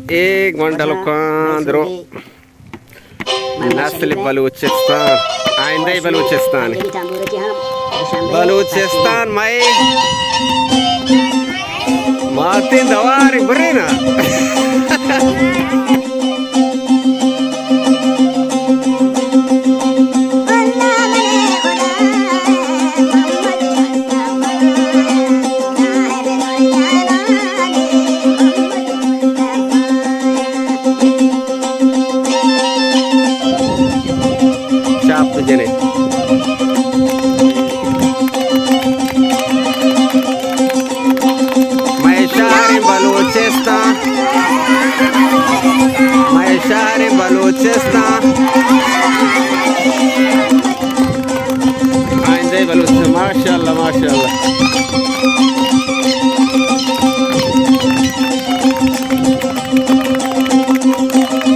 اے گونڈلکاں درو نسل بلوچستان، آئندہ بلوچستان۔ بلوچستان مئے ماتیں دوار برے نا۔ چاپ جنے۔ مئے شہر بلوچستان، مئے شہر بلوچستان۔ آئندہ بلوچستان، ماشاءاللہ، ماشاءاللہ۔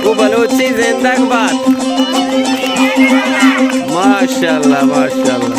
او بلوچی زندگ بات۔ ماشاءاللہ، ماشاءاللہ۔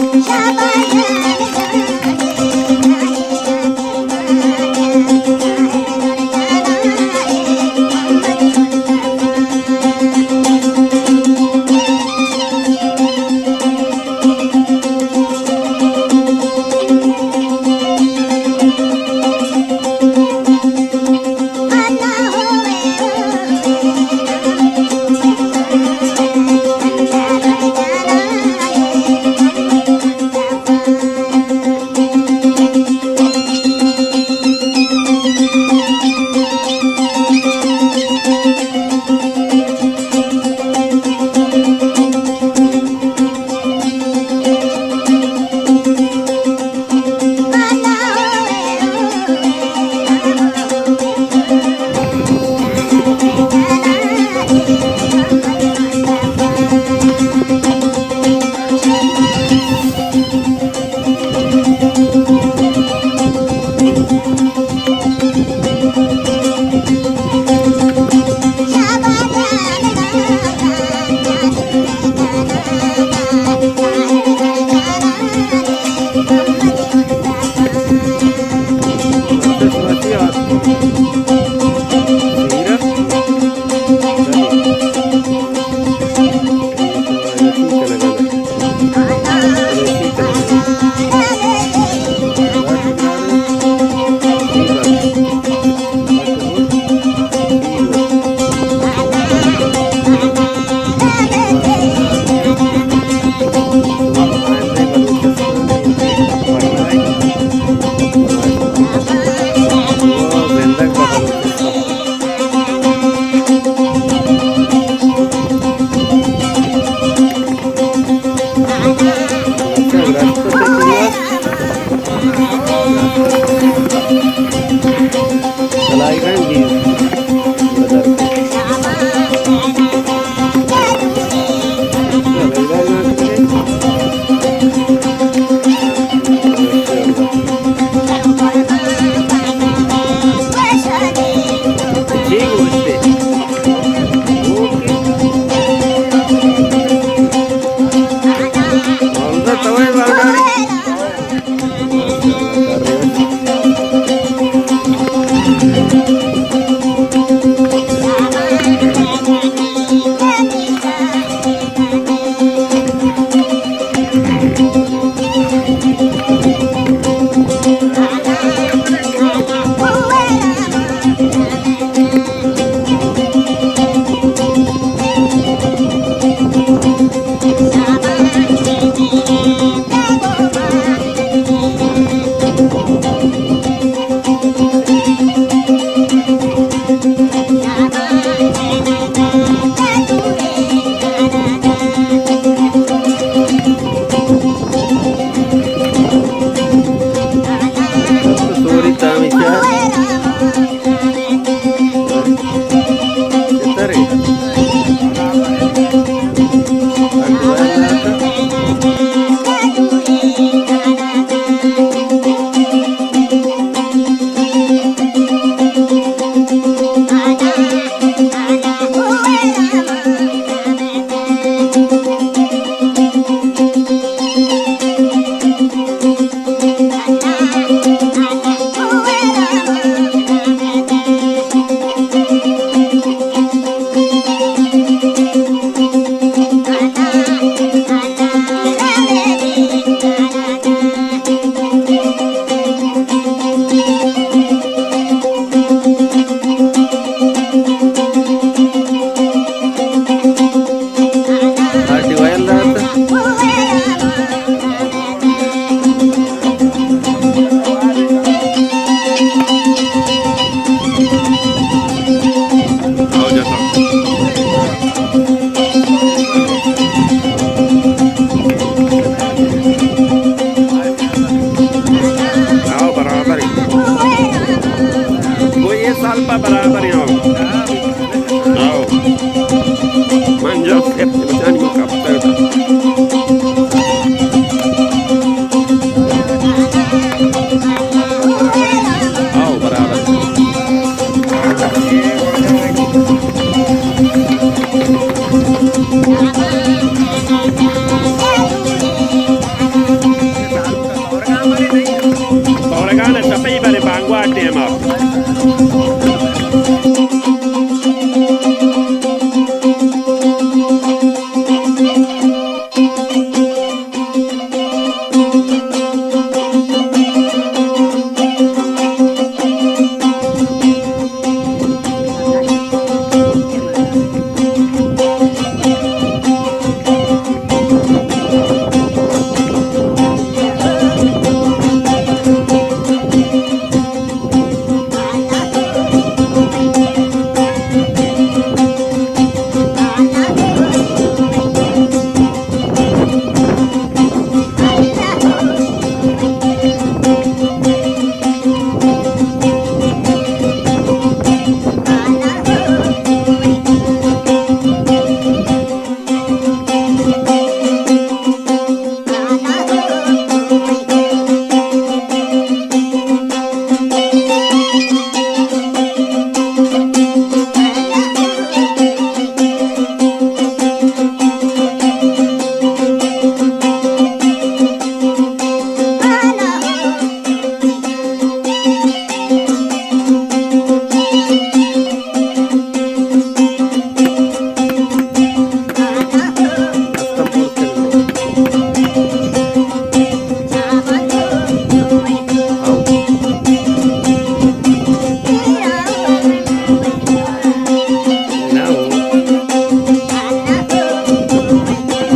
برابر آؤ۔ آؤ۔ من جا سپت بچانی من کپتا۔ آؤ، برابر۔ کورگان ءَ چپی بلے بانگوا ٹیم ءَ۔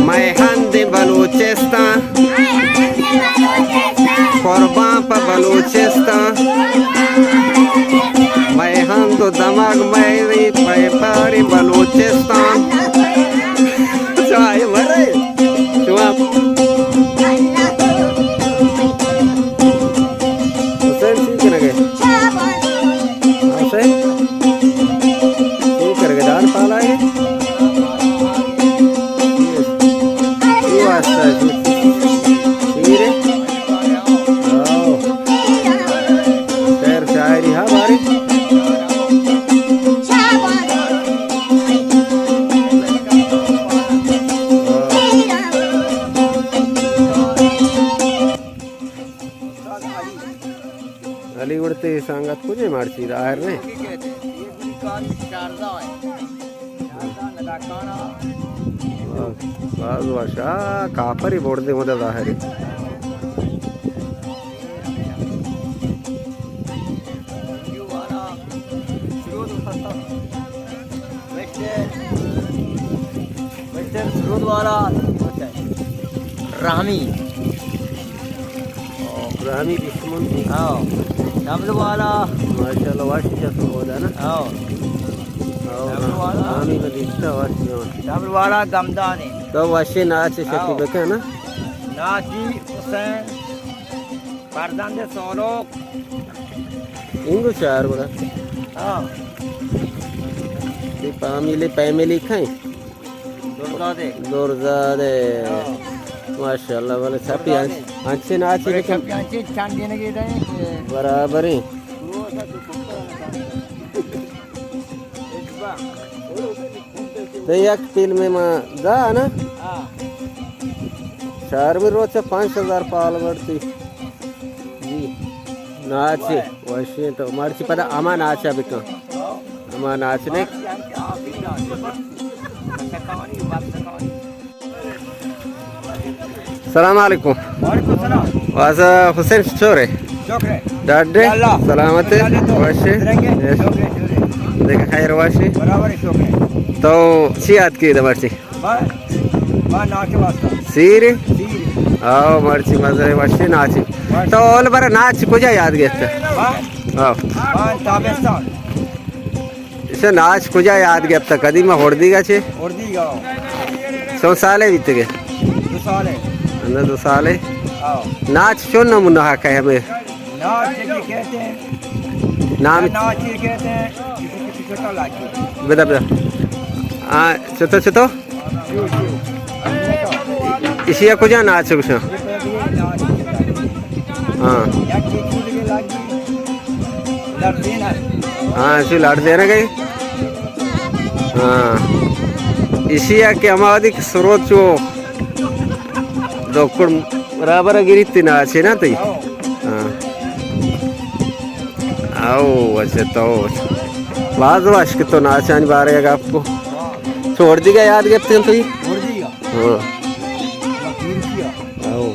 مئے ھند بلوچستان، قربان پہ بلوچستان، مئے ھند ءُ دمگ مئے ری پہ پاری بلوچستان۔ چاہے مرے، شما حسین چی کنگے؟ حسین؟ چی کنگے؟ دان پالا ہے؟ اے واسطہ ہے۔ شیر ہے؟ آؤ۔ شعر شاعری، ہاں بھاری۔ علی وڑتے سنگت کجے مارچی ظاہر نے؟ باز وشا کاپری بوڑ دے مدد ظاہر ہے۔ رامی۔ رامی دشمن۔ ہاں۔ ڈبل والا۔ ماشاءاللہ، واشی جا تو ہودا نا۔ ہاں۔ ہاں، ڈبل والا۔ رامی میں دیکھتا واشی جا۔ ڈبل والا گمدان ہے۔ تو واشی ناچ شکی ہاں۔ بکن نا۔ ناچی حسین۔ فرزند سولوک۔ اینگو چار گڑا۔ ہاں۔ تی فامیلی، فیملی کھائیں؟ درزادے۔ درزادے۔ ہاں۔ ماشاءاللہ، بلے سپی درزادے۔ انچ-، انچے ناچی بلے بکن۔ سپی انچے چاندی نگی دے۔ برابر ہیں۔ تو یک فلم ما دا نا؟ ہاں۔ چارمی روچ پانچ ہزار فالوور تی۔ جی۔ ناچ وشیں تو مرچی پدا ہما ناچا بکن۔ ہما ناچ نے۔ السلام علیکم۔ وعلیکم السلام۔ واجہ حسین چورے؟ شکر ہے۔ ڈاڈے؟ اللہ۔ سلامت ہے؟ اللہ تو وشے؟ درنگے؟ یس۔ شکر ہے، شکر ہے۔ دیکھ خیر وشے؟ برابر ہے، شکر ہے۔ تو چی یاد کی دے مرچی؟ با، با ناچ واسطہ۔ سیر؟ سیر۔ آؤ، مرچی مزرے وشے ناچی۔ وش۔ تو اول بر ناچ کجا یاد گیتا؟ با؟ آؤ۔ با تابستان۔ اسے ناچ کجا یاد گپتا؟ کدی ما ہردیگا چے؟ ہردیگا۔ چون سالے بیتگے؟ دو سالے۔ اندر دو سالے؟ آؤ۔ ناچ چون نمونہ کہے ہمیں؟ ناچ یہ کہتے ہیں۔ نام؟ ناچ یہ کہتے ہیں۔ بدا، بدا. آ، چتو، چتو؟ ایشی ءَ کجا ناچ گوشاں؟ ہاں. ہاں، ایشی لڑ دینا گئی. ہاں. ایشی ءَ کہ ہما وھدی کہ سروت چو دکڑ برابر گریت ناچے نا تئی. ہاں. او، اچھا، تو باز وش کہ تو ناچانی بارے گپ کو. چھوڑ دیگا یاد گپتے ہیں تو ہی؟ ہاں. او.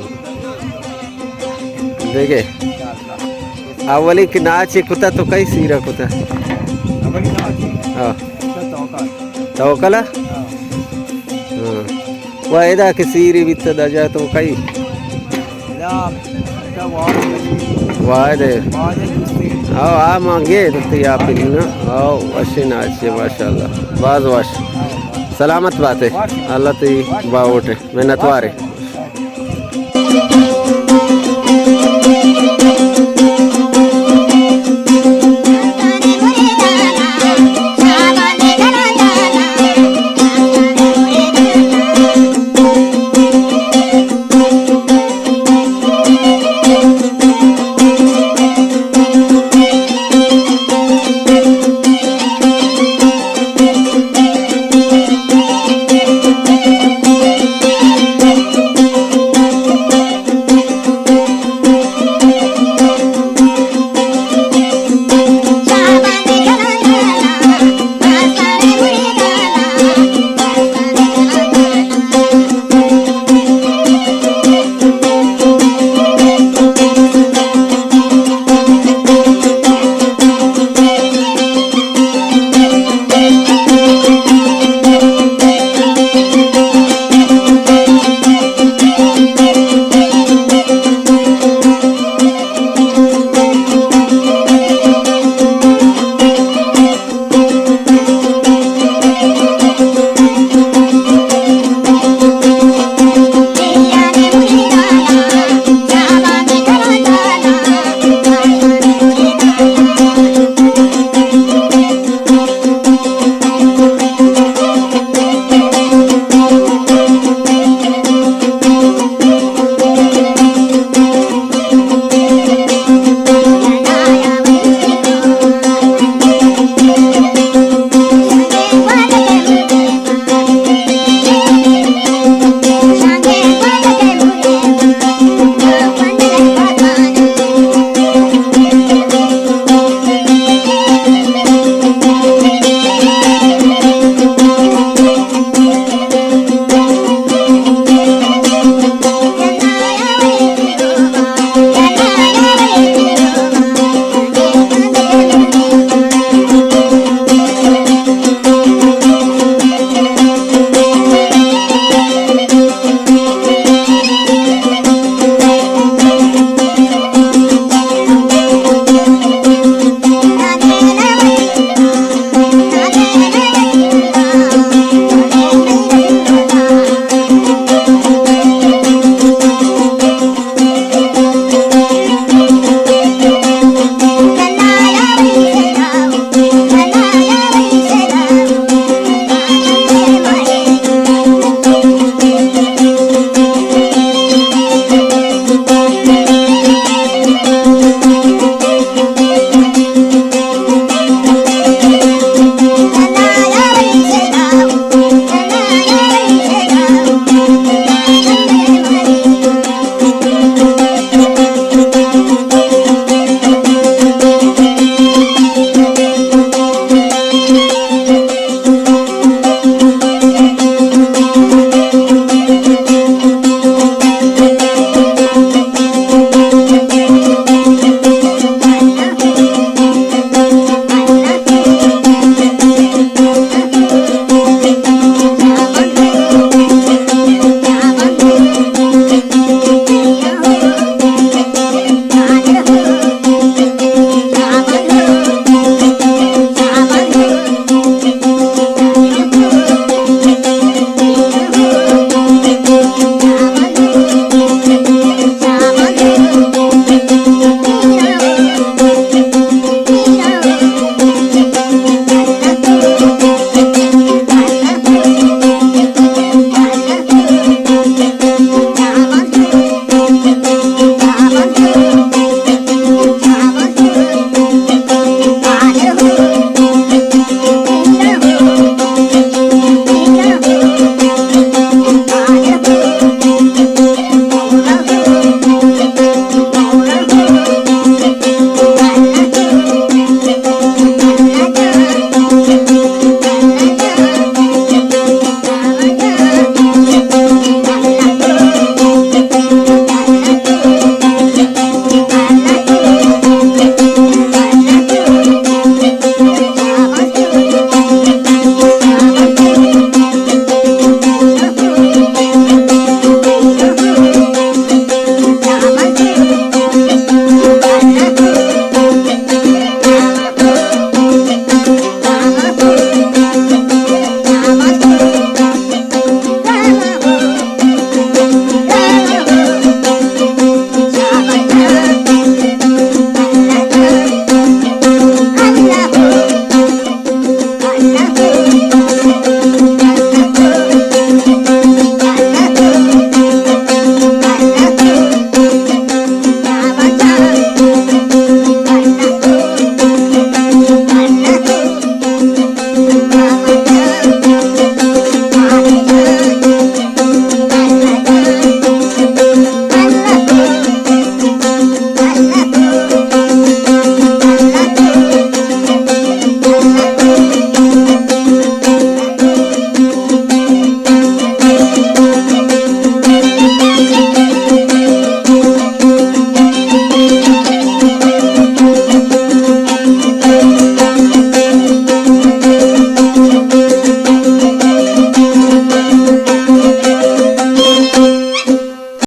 دیگے. اولی کہ ناچے کتا تو کئی سیرا کتا؟ ہاں. توکل؟ ہاں. و ادا کہ سیری بیت دجا تو کئی؟ واحد ہے. او، آ مانگے دستی آپ نا. او، وشی ناچے، ماشاءاللہ. باز وش. سلامت باتے. اللہ تی باوٹے. منتوارے.